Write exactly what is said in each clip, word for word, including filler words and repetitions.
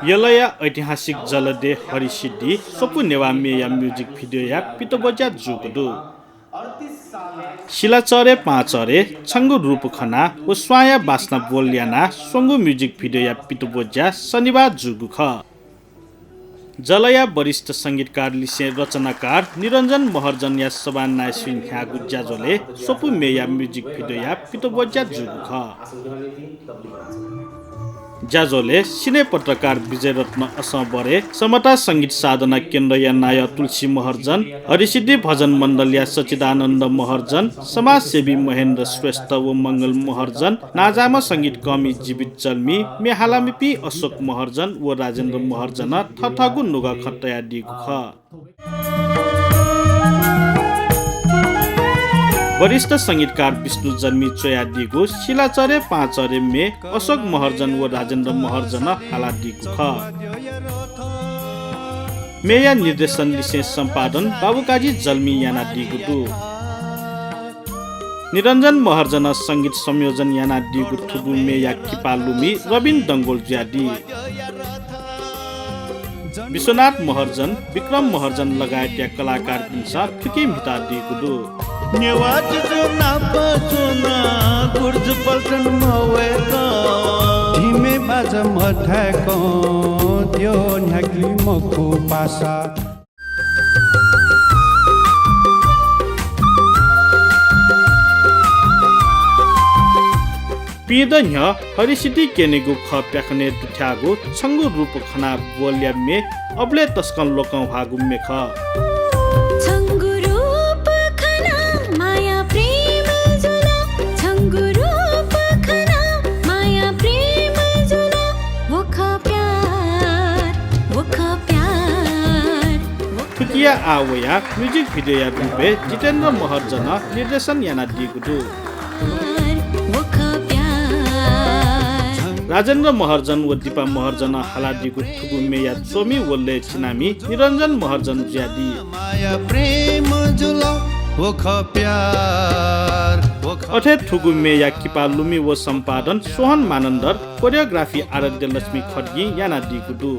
यलया ऐतिहासिक जलदेह हरिसिद्धि स्वपु नेवाः म्येया music video-या पितब्वज्या जूगु दु। सिलाचह्रे पाहांचह्रे छंगु रूप खनाः व स्वांया बासना बोल यानाः स्वंगु music video-या पितब्वज्या शनिबाः जूगु खः। जलया वरिष्ठ संगीतकार लिसें रचनाकार निरञ्जन महर्जनया सभानाय्‌सुइ न्ह्याःगु ज्याझ्वलय् स्वपु म्येया music video-या पितब्वज्या जूगु खः। ज्याझ्वलय् सिने पत्रकार विजयरत्न असंबरे, समता संगीत साधना केन्द्रया नायः तुलसी महर्जन, हरिसिद्धि भजन मण्डलया सच्चिदानन्द महर्जन, समाजसेवी महेन्द्र श्रेष्ठ व मंगल महर्जन, नांजाःम्ह संगीत कःमि जीवित जल्मी, म्ये हालामिपिं अशोक महर्जन व राजेन्द्र महर्जनं थःथःगु नुगः खँ तयादीगु खः। वरिष्ठ संगीतकार विष्णु जल्मी च्वयादीगु सिलाचह्रे पाहांचह्रे म्ये अशोक महर्जन व राजेन्द्र महर्जनं हालादीगु खः। म्येया निर्देशन लिसें सम्पादन बाबुकाजी जल्मीं यानादीगु दु। निरञ्जन महर्जनं संगीत संयोजन यानादीगु थुगु म्येया किपा लुमि रबिन डंगोल जुयादी। विश्वनाथ महर्जन, विक्रम महर्जन लगायतया कलाकारपिन्सं थुकी म्हितादीगु दु। नेवाः जुजु नाप च्वना गुर्जु पल्टन मवय्‌क, धिमे बाजा मथाय्‌कं द्यः न्ह्याकि मखु पासा। पिदँ न्ह्यः हरिसिद्धि क्यनेगु खँ प्याखनय् दुथ्याःगु छंगु रूप खनाः बोलया म्ये अबलय् तसकं लोकंह्वाःगु म्ये खः। छंगु रूप खनाः माया प्रेम जुल, छंगु रूप खनाः माया प्रेम जुल, वो खः प्यार, वो खः प्यार, वो खः थुकिया आः वयाः music video-या रूपय् जितेन्द्र महर्जनं निर्देशन यानादीगु दु। राजेन्द्र महर्जन व दिपा महर्जनं हालादीगु थुगु म्येया च्वमि व लय् चिनामि निरञ्जन महर्जन जुयादी। अथे थुगु म्येया किपा लुमि व सम्पादन सोहन मानन्धर, choreography आराध्य लक्ष्मी खड्गीं यानादीगु दु।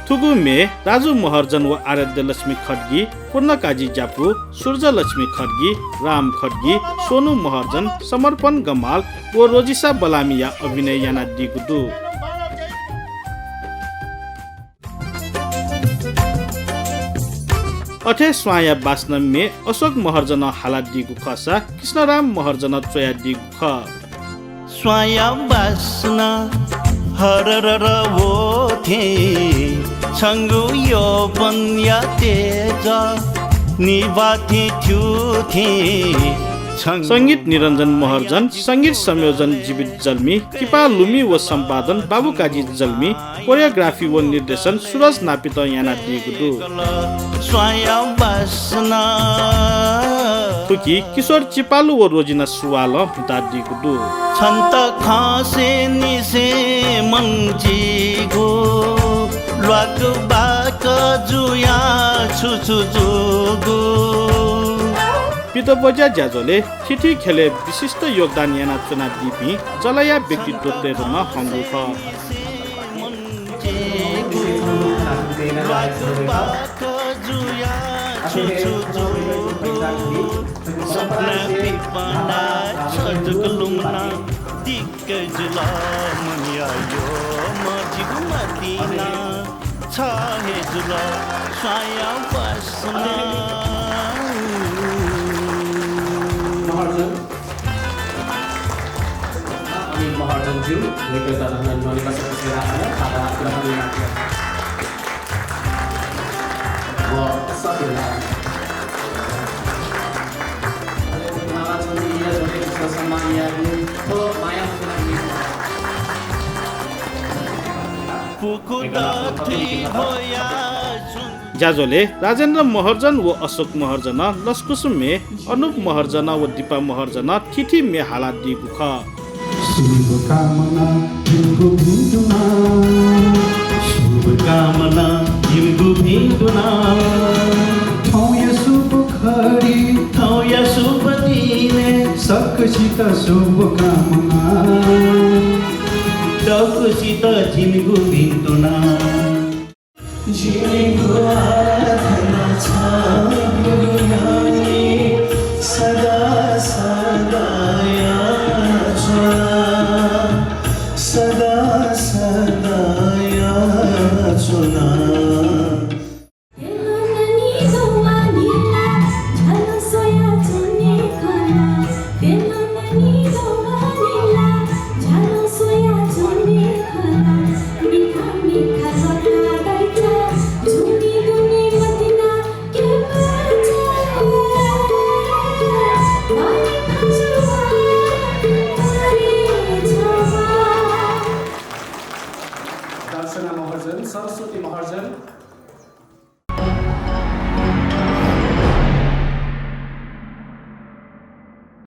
थुगु म्ये राजु महर्जन व आराध्य लक्ष्मी खड्गी, पूर्णकाजी ज्यापु, सूर्यलक्ष्मी खड्गी, राम खड्गी, सोनु महर्जन, समर्पण गम्हाल व रोजिसा बलामीया अभिनय यानादीगु दु। अथे स्वांया बासना म्ये अशोक महर्जनं हालादीगु खःसा कृष्णराम महर्जनं च्वयादीगु खः। स्वांया बासना हररर वःथें छंगु यौवनया तेज निभाथें थ्यूथें छंगु संगीत निरञ्जन महर्जन, संगीत संयोजन जीवित जल्मी, किपा लुमि व सम्पादन बाबुकाजी जल्मी, choreography व निर्देशन सुरज नापितं यानादीगु दु। थुकी किशोर चिपालु व रोजिना सुवालं म्हितादीगु दु। छन्त खंसेंनिसें मन्जिगु ल्वाकबाक जुया छु छु जूगु। पितब्वज्या ज्याझ्वलय् थीथी ख्यलय् विशिष्ट योगदान यानाच्वनादीपिं जलया व्यक्तित्वतय्त नं हंगु खः। महर्जन। अनि महर्जनज्यू, नेकैत धनन नलिका सकसिया नाममा थापा ग्रहण याना। व सत्यनारायण। माला छन्दी या जोडे विश्व सम्मान यागु, थो माया फुला। ज्याझ्वलय् राजेन्द्र महर्जन व अशोक महर्जनं लसकुस म्ये, अनुप महर्जन व दिपा महर्जनं थीथी म्ये हालादीगु खः। शुभकामना जिमिगु भिंतुना। शुभकामना जिमिगु भिंतुना। थौंया शुभ घडी, थौंया शुभ दिनय् सकसित शुभकामना। खुसीत छिमिगु भिंतुना। जिमिगु आराधना छ गुरु नानी, सदा सदा यानाच्वना, सदा सदा यानाच्वना। दर्शना महर्जन, सरस्वती महर्जन,